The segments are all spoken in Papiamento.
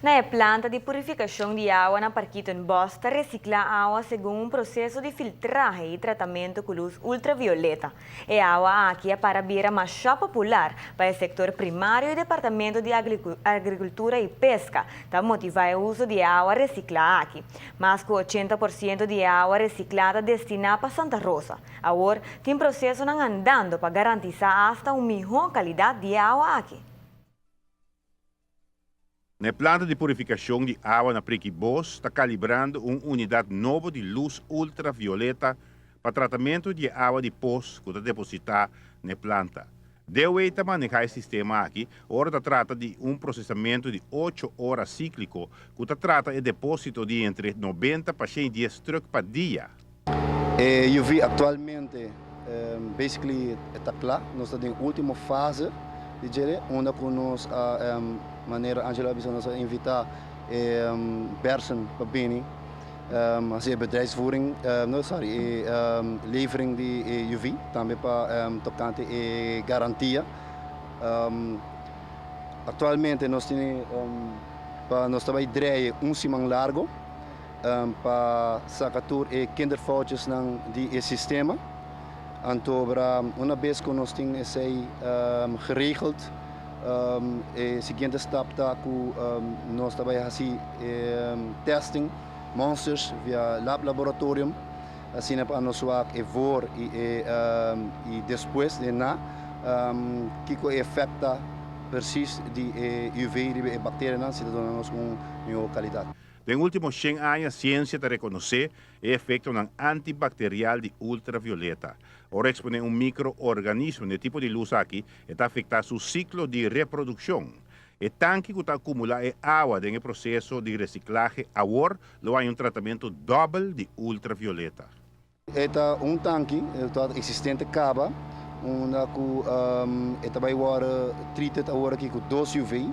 Na e planta di purifikashon di awa na Parkietenbos ta resiklá awa segun un proseso di filtrahe i tratamentu ku lus ultravioleta. E awa aki a para bira masha popular pa e sektor primario i Departamento di Agrikultura i Peska ta motivá e uso di e awa resiklá aki. Mas ku 80% di e awa resiklá ta destiná pa Santa Rosa. Awor tin prosesonan andando pa garantisá asta un mihó kalidat di e awa aki. Na e planta di purifikashon di awa na Prikibos ta kalibrando un unidat nobo di lus ultravioleta pa tratamentu di e awa di pos ku ta depositá na e planta. DOE ta manehá e sistema aki ora ta trata di un prosesamentu di ocho ora síkliko ku ta trata e depósito di entre 90 pa 110 trùk pa dia. E UV aktualmente basically ta kla, nos ta den último fase di djere unda ku nos a manera Angelo a bisa nos a invitá e Bersen pa bini hasi e bedrijfsvoering no sorry e levering di e UV tambe pa tokante e garantia. Aktualmente nos tene pa nos ta bai drei un siman largo. Pa saka tur e kinderfoutjesnan di e sistema. Anto bra una bes ku nos tin esei geregeld, e siguiente stap ta ku nos ta bai hasi testing monsters via lab laboratorium asina pa nos wak e voor i e i despues di na kiko e efèkt ta presis di e UV riba e bakterianan si ta duna nos un mihó kalidat. Den último 100 aña siensia ta rekonosé e efektonan antibakterial di ultravioleta. Ora eksponé un mikroorganismo na e tipo di lus aki, e ta afektá su siklo di reprodukshon. E tanki ku ta akumulá e awa den e proseso di resiklahe awor lo haña un tratamentu dòbel di ultravioleta. E ta un tanki ta eksistente kaba unda ku e ta bai wòrdu treated awor aki ku dos UV.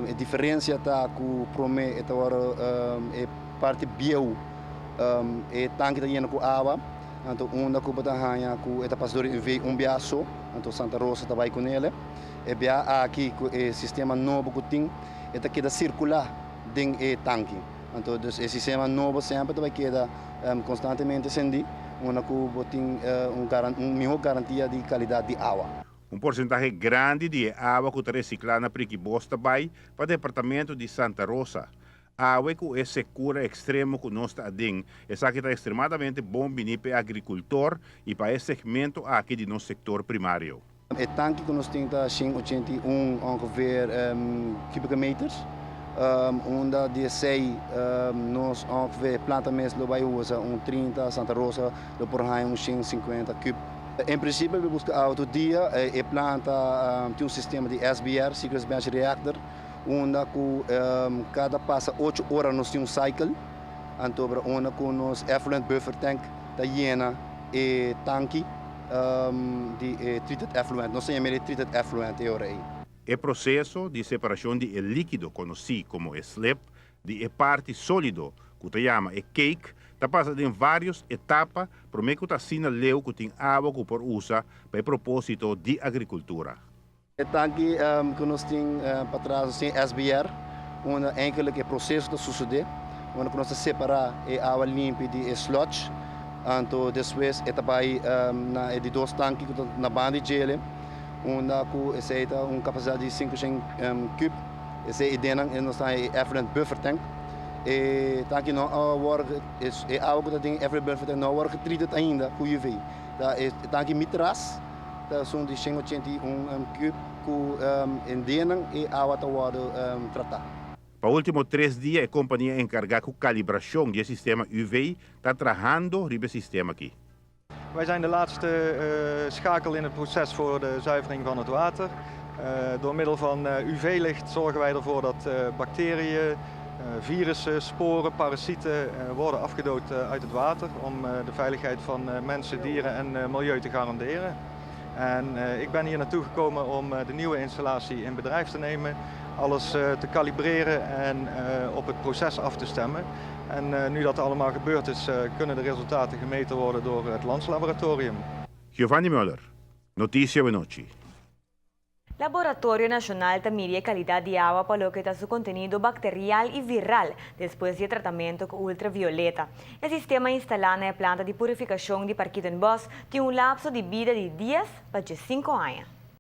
E diferensia ta ku promé e ta wòrdu e parti bieu e tanki ta yena ku awa anto unda ku bo ta haña ku e ta pasa dor di UV un bia so anto Santa Rosa ta bai kunele. E bia aki ku e sistema nobo ku tin e ta keda sirkulá den e tanki. Anto dus e sistema nobo semper ta bai keda konstantemente sendí unda ku bo tin un mihó garantia di kalidat di awa. Un porsentahe grandi di e awa ku ta resiklá na Prikibos ta bai pa departamento di Santa Rosa. Awe ku e sekura ekstremo ku nos ta aden, esaki ta ekstremadamente bon bini pa e agrikultor i pa e segmento aki di nos sektor primario. E tanki ku nos tin ta 181 ongeveer kubieke meters. Unda di esei nos ongeveer planta mes lo bai usa un 30, Santa Rosa lo por haña un 150 kub. En prinsipio mi buska awa tur dia. E planta tin un sistema di SBR, Sequence Bench Reactor, unda ku kada pasa 8 ora nos tin un cycle. Anto unda ku nos effluent buffer tank ta yena e tanki di e treated effluent. Nos ta yama e treated effluent e ora ei. E proseso di separashon di e líkido konosí komo e slip di e parti sólido ku ta yama e cake ta pasa den vários etapa promé ku ta asina leu ku tin awa ku por usa pa e propósito di agrikultura. E tanki ku nos tin patras nos tin SBR unda enkele e proseso ta susedé, unda ku nos ta separá e awa limpi di e sludge, anto despues e ta bai na e di dos tanki ku ta na banda di djele, unda ku esei ta un kapasidat di 500 kub, esei edennan nos ta haña e effluent buffer tank. E tanki no a wòrdu, e awa ku ta den e effluent buffer tank no a wòrdu getreated ainda ku UV. Ta e tanki mitras. Ta esun di 181 kub ku en dianan e awa ta wòrdu tratá. Pa último 3 dia e kompania enkargá ku kalibrashon di e sistema UV ta trahando riba e sistema aki. Wij zijn de laatste schakel in het proces voor de zuivering van het water. Door middel van UV-licht zorgen wij ervoor dat bacteriën, virussen, sporen, parasieten worden afgedood uit het water om de veiligheid van mensen, dieren en milieu te garanderen. En ik ben hier naartoe gekomen om de nieuwe installatie in bedrijf te nemen, alles te kalibreren en op het proces af te stemmen. En nu dat allemaal gebeurd is, kunnen de resultaten gemeten worden door het landslaboratorium. Giovanni Müller, Notisia Awenochi. Laboratorio Nashonal ta midi e kalidat di awa pa loke ta su kontenido bakterial i viral despues di tratamentu ku ultravioleta. E sistema instalá na e planta di purifikashon di Parkietenbos tin un lapso di bida di 10 pa 5 aña.